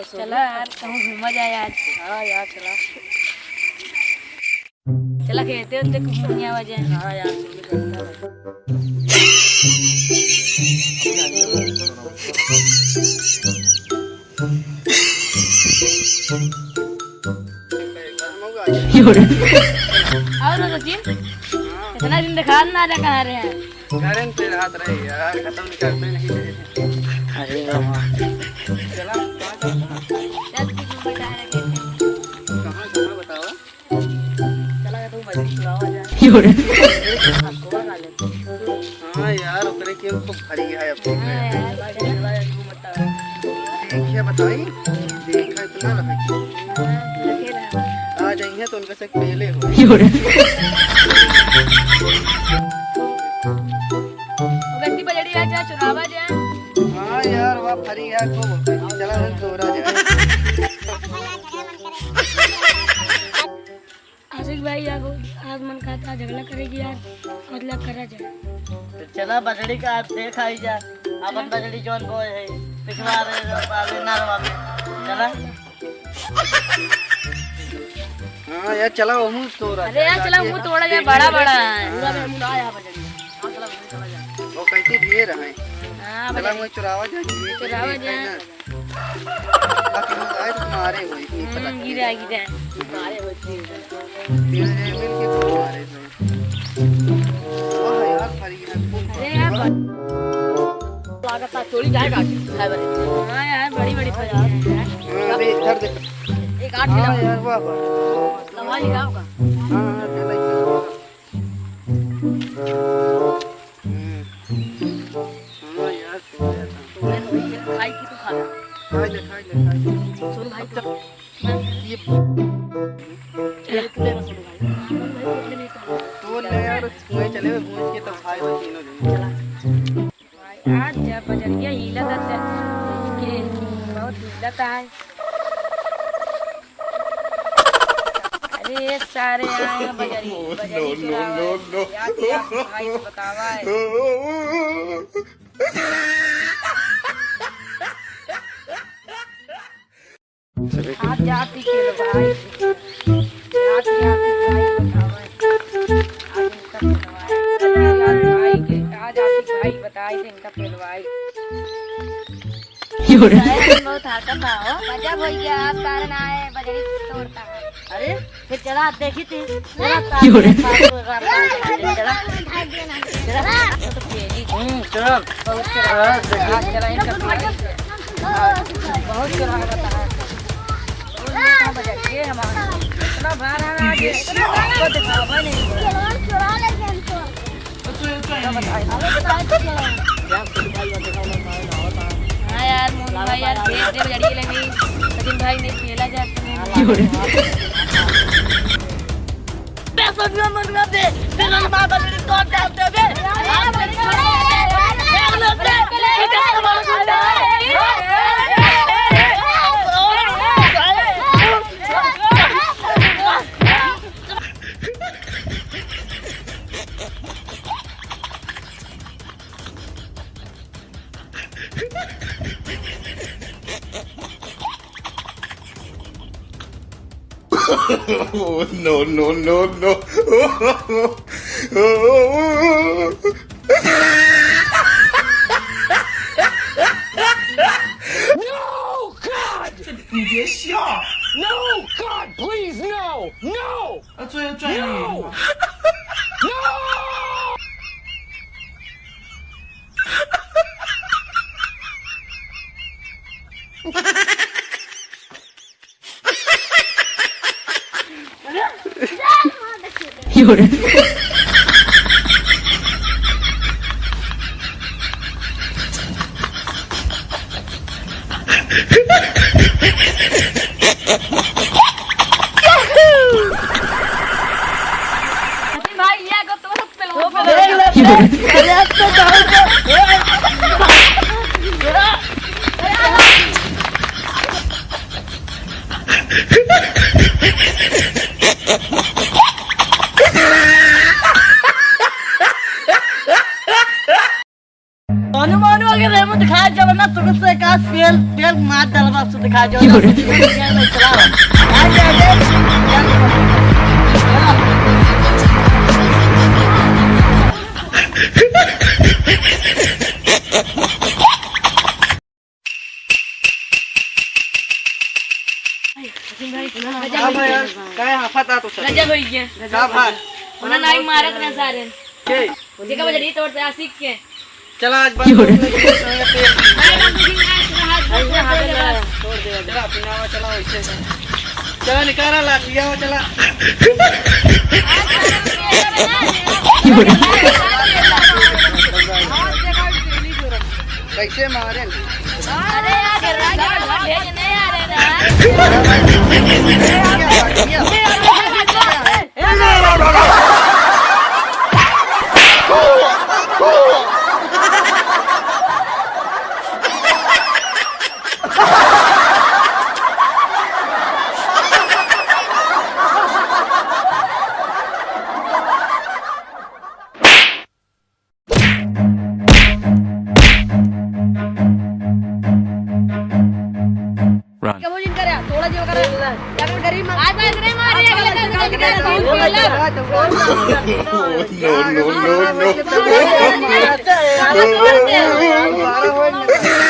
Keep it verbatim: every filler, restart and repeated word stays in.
चला यार, कहूँ घूमा जाए आज। हाँ यार, चला। चला खेते होते घूम आवा जाए। हाँ यार, चलो, चलता है। और सचिन, हाँ। इतना दिन देखा ना, जा कहाँ रहे हैं? घरे पे रहत रहे यार, कतौ निकलते नहीं रहे। अरे बाबा। चला, कहाँ चलता है? चल, ठीक है, बैठा है, रखे थे। कहाँ, कहाँ बताओ? चला, तो बजरी चुरावा जाए। हमको बना ले। हाँ यार, ओकरे के खूब भरी है अब। हाँ यार, बजरी चुरावा जाए, तू बताओ। देखिए, बताई, देखा इतना रहे। हाँ, लगे रहा। आ जाइए तो उनका से पहले हो। यो रे। वो व्यक्ति बजड़ी आ जा, चुरावा जा। हाँ यार, वाह, फरी यार, खूब। चला, हम चोरा जाए। आशिक भाई, यार, आज मन कहता झगड़ा करेगी यार, मतलब करा जाए। तो चला, बजड़ी का आज देख आई जा, अपन बजड़ी जौन बोए है, पिछवा रहे, बाबे, नरवा में। चला। हाँ यार, चला, वहू तोड़ा अरे यार, जाए, चला, जाके वहू तोड़ा जाए, पेड़ बड़ा, लगे। बड़ा है। हाँ। पूरा में मुंडा आया बजरी। हाँ, चला, वहीं चला जाए। वो कहती ढेर है। हाँ, चला, बजरी। वहीं चुरावा जाए, ये चुरावा कहीं जाए। ना। बाकी लोग आए तो मारे हुए, इतनी हम्म, पता गिरा, गिरा। मारे हुए थे। तेरे मिल के खूब मारे हुए। वाह यार, फरी है, खूब अरे यार, फरी। लागत है, चोरी जाएगा, खाए वाले। हाँ यार, बड़ी, बड़ी फरी है यार। हाँ, अभी इधर देख। एक आठ हाँ किलो। यार, वाह, वाह। लंबा ही गाँव का। हाँ, हाँ, चला, चला। हम्म। हाँ यार, तो है ना। तो है, वही है, खाई की तो खा ले। खाई ले, खाई ले, खाई ले। सुन भाई, अब तो चल। ये चला। तू ले ना, सुन भाई। तू ले यार, वहीं चले, भूज के तब खाए हुए तीनों जने। चला। आज जब बजरिया हिलत है, के बहुत हिलत है। अरे सारे आए हैं बजरी, बजरी चुरावे। क्या किया भाई से बतावा है। आज जाति के भाई, आज जाति भाई बतावे। आज इनका पेलवाए। आज भाई के, आज आशिक भाई बताए थे इनका पेलवाए। यो रे। सारे दिन बहुत हाकत बा हो। गजब हो गया, आज सारे ना आए, बजरी तोड़ता है। अरे, फिर चला, देखी थी। चला, यो रे। चला। हम्म, चल। बहुत चला, चला, इनका बहुत चला बताया। ये हमारा इतना भार है आज, इसको दिखावा नहीं। हाँ यार, मोहन भाई यार, भेज दे बजरिया लगी। सचिन भाई नहीं खेला जाता है। बे सनिया मनुआ दे, तेरा माँ का मेरे कौन डाल दे बे? Oh, no, no, no, no. No, God! No, God, please, no! No! No! No! सचिन भाई, ये को तो दिखा जब ना तुमसे का तेल, तेल मार डालबा, उससे दिखा जो ना। आगे, आगे। का भा यार, काहे हाफत आ तू सब? गजब होइ गया। का भा? उन्हें नाई मारत ना सारे। के? जेका बजड़ी तोड़ ते आशिक के। चला आज बंद हो गई, तेल। अरे बाबू जी, ना, इतना हाथ मत छोड़ दे। चला, पिनावा चला वैसे। चला निकाला लाठिया, चला। कैसे मारे? अरे यार, घर वाले भेज नहीं आ रहे ना। Run। कबो जिन करे, थोड़ा जीव करे। अगर गरीब मा-, आज तो इतने मारे, अगले दिन तो निकले, बहुत बोला। No, no, no, no।